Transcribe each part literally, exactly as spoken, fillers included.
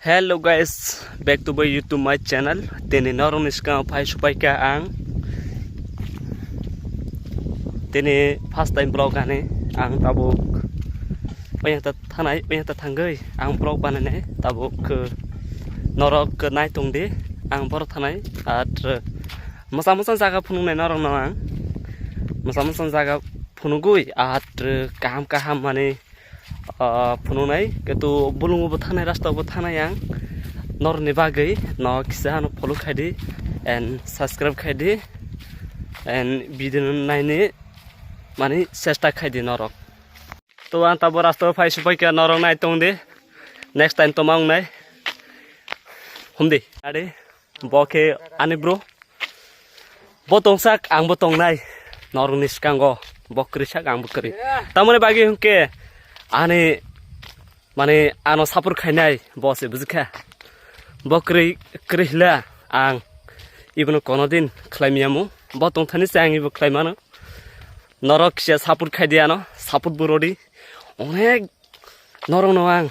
Hello guys, back to my YouTube my channel. Tini norokni swkang phai supaikha ang. Tini first time vlog ani ang tabuk oyang ta thanai, oyang ta thangwi ang vlog banainai tabuk, uh, norok nai tongdi ang borok thanai at, uh, mwsa mwsa jaga phunuknai norokno ang mwsa mwsa jaga phunugwi at, uh, kaham kaham mani ah, phunuknai, ketu bulungo bo thanai, rasta bo thanai ang. Norokni bagwi no kisa ano follow khaidi and subscribe khaidi and video no naini mani chesta khaidi norok. To ang tabo rasta phai supai khe norok nai tongdi. Next time toma wngnai. Humdi. Adi. Bo khe ani bro. Bo tongsak, ang bo tongnai. Norokni swkango. Bo kwrwi sak, ang bo kwrwi. Tamoni bagwi hwnkhe ani, mane, ano support khainai bo se, bujikha? Bo kwrwi, kwrwi hwla ang ibono kono din khlai miyamo. Bo tongthani se ang ibo khlai mano. Norok kisa support khaidi ano, support bo rwdi. Onek norokno ang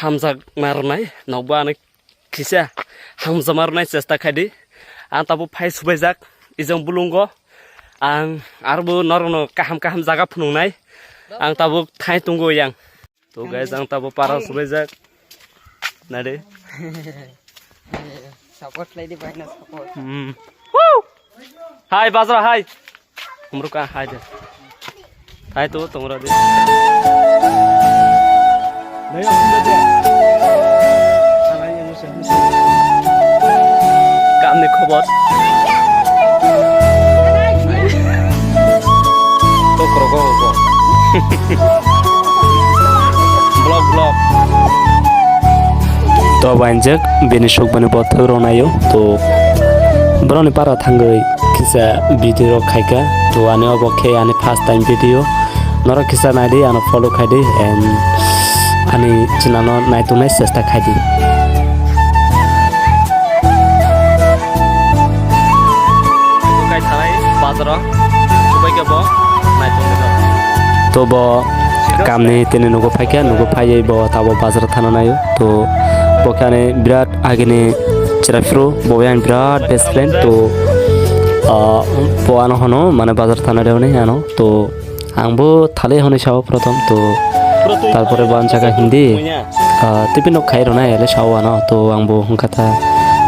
hamjak narwnai, nokbo ano kisa hamjakma rwnai chesta khaidi. Ang tabuk phai subaijak, ijang bulungo. Ang arbo norokno kaham kaham jaga phunuknai. Ang tabuk thai tongo yang. To guys, ang tabuk para subaijak. Nade? Support khlaidi, bhai, na support. Hmm. Woo! Hai, Bajra, hai. Umruk ang hai de. Hai to, tongra de. Kamni khobor. To krogo go. Vlog, vlog. To bainjak, bini suk bini bothak rok naio. To borokni para thangwi kisa video rok khaika. To ani obo khe ani first time video. Norok kisa naidi, ano follow khaidi, and ani channel no naitongnai chesta khaidi. Kai thalai bazaro subai khe bo naitongnai. To bo kamni tini nugo phaikha, nugo phaiwi bo tabo bazaro thana naio. To bo khe ani birat agini chwraphuru, bo yang birat best friend. To, ah, bo ano hono mane bazar thana rwnai ano. To ang bo thalai hwnwi sao prothom, to tarpore bo ang jaga hindi, ah, tiffin rok khai rwnai ele sao ano, to ang bo hwnkha tha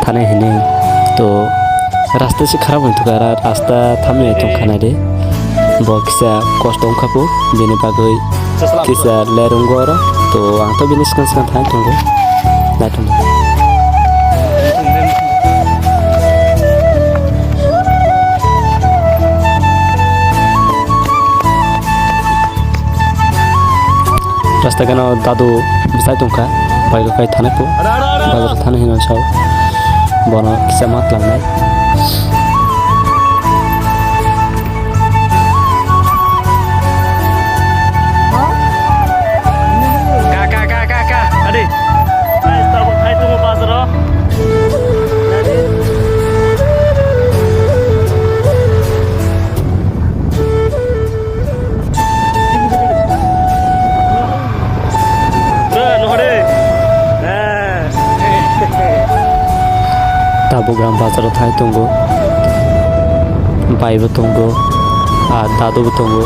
thanai hinwi, to rasta se kharap wng thukha, ra-, rasta thamwi tongkha nai de, bo kisa kosto wngkha bo, bini bagwi kisa lerung go oro, to ang to bini swkang swkang thang tongo. Naithok. Rasta gana dadu bwsai tongkha, bai rok kai thanai po, bazar thani hino sao, bono kisa ma tlangnai. Ka, ka, ka, ka, ka, adi. Guys, tabuk hai tongo bazaro. Bro, nohore. Ah. Tabuk ang bazaro thai tongo. Bai bo tongo. Ah, dadu bo tongo.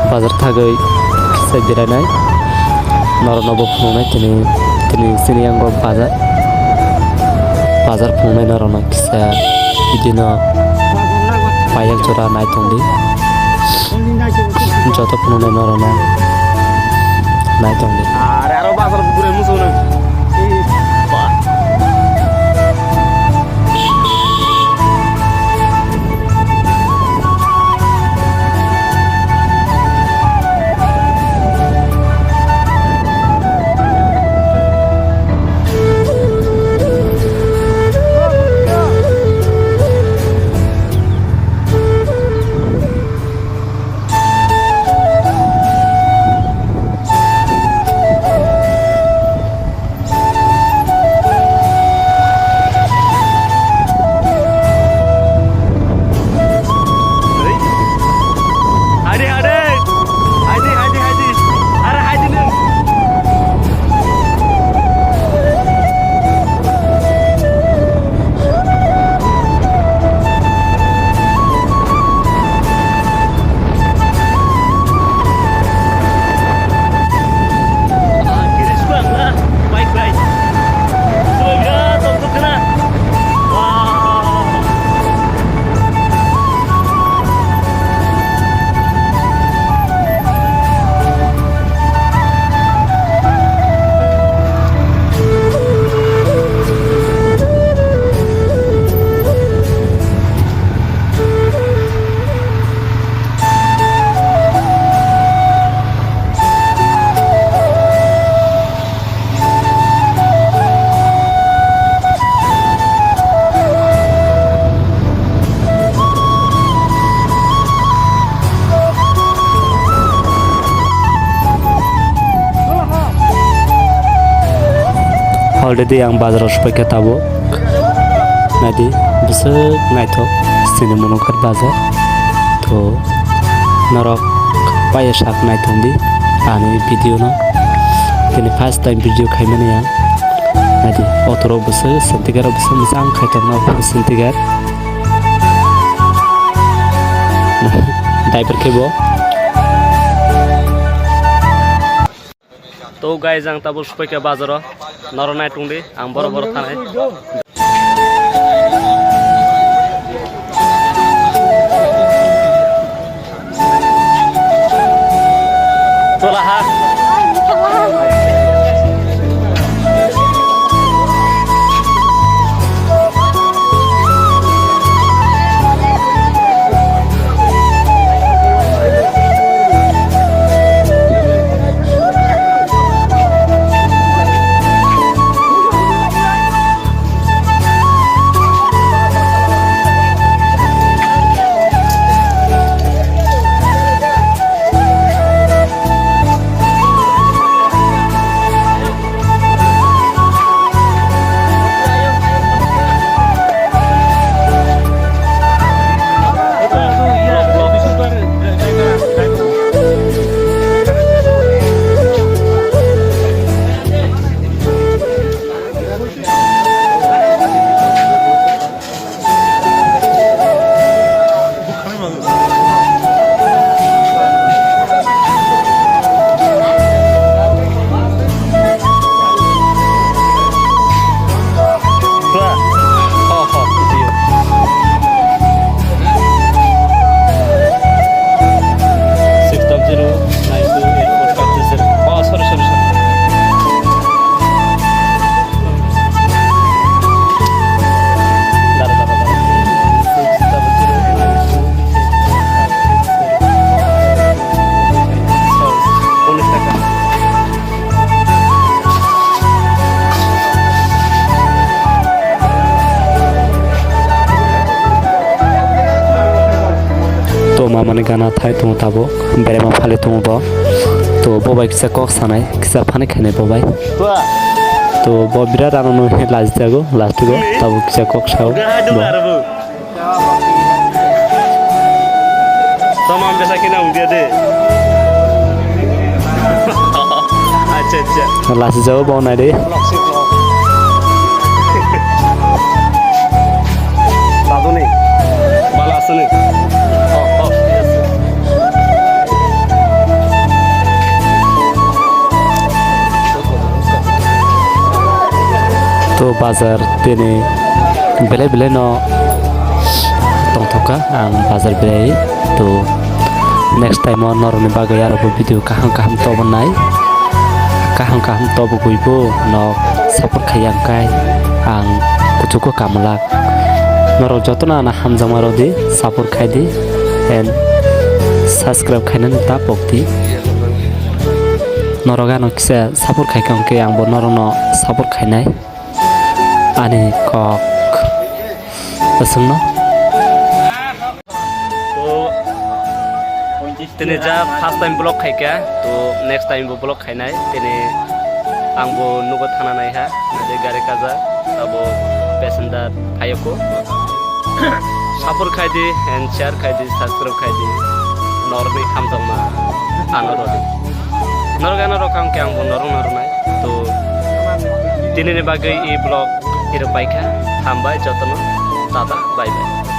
Bazar thagwi kisa beranai. Norokno bo phunuknai tini, tini sini yango bazar. Bazar phunuknai norokno kisa bidino paiyang chora nai tongdi. Joto phunuknai norokno nai tongdi. Are aro bazar bugure musuno. Already ang bazar o sophaikha tabuk. Naidi, bwswk naithok chini Munukar bazar. To norok paiya sak naithokdi ani video no. Tini first time video khaimani ang. Naidi, auto rok bwswk, Santigar rok bwswk mwchang khai tongma, Santigar. Driver khe bo. To guys, ang tabuk sophaikha bazaro, norok naitongdi, ang boro boro thanai. Tola ha. Six double zero nine two eight four five two zero. Oh, sorry, sorry, sorry. To mamani gana thai tongo tabuk, berema phali tongo bo. To bo bai kisa kok sanai, kisa phani khainai bo bai. To bo birat ano no he laji jago, last go, tabuk kisa kok sao bo. Tamo ang besa kena ungdia de. Acha, acha. Lasi jabo bo nai de. Taduni. Bala asuni. Oh, oh, yes. To bazar tini belai belai no tongthokha ang bazar berai. To next time o norokni bagwi aro bo video kaham kaham tobonai, kaham kaham tobogwi bo nok support khai ang kai ang kuchugo kamlak. Norok jotono ano hamjakma rwdi, support khaidi and subscribe khainani ta pokdi. Norok ano kisa support khaikha hwnkhe angbo norokno support khainai. Ani kok aswkno. To tini ja first time vlog khaikha, to next time bo vlog khainai. Tini angbo nugo thana naiha, nadi gari kaja, abo passenger phayoko. Support khaidi and share khaidi, subscribe khaidi. Norokni hamjakma ano rodi. Norok ano rok ang khe angbo norok narwnai. To tinini bagwi i vlog iro paikha. Hambai jotono. Tata, bye bye.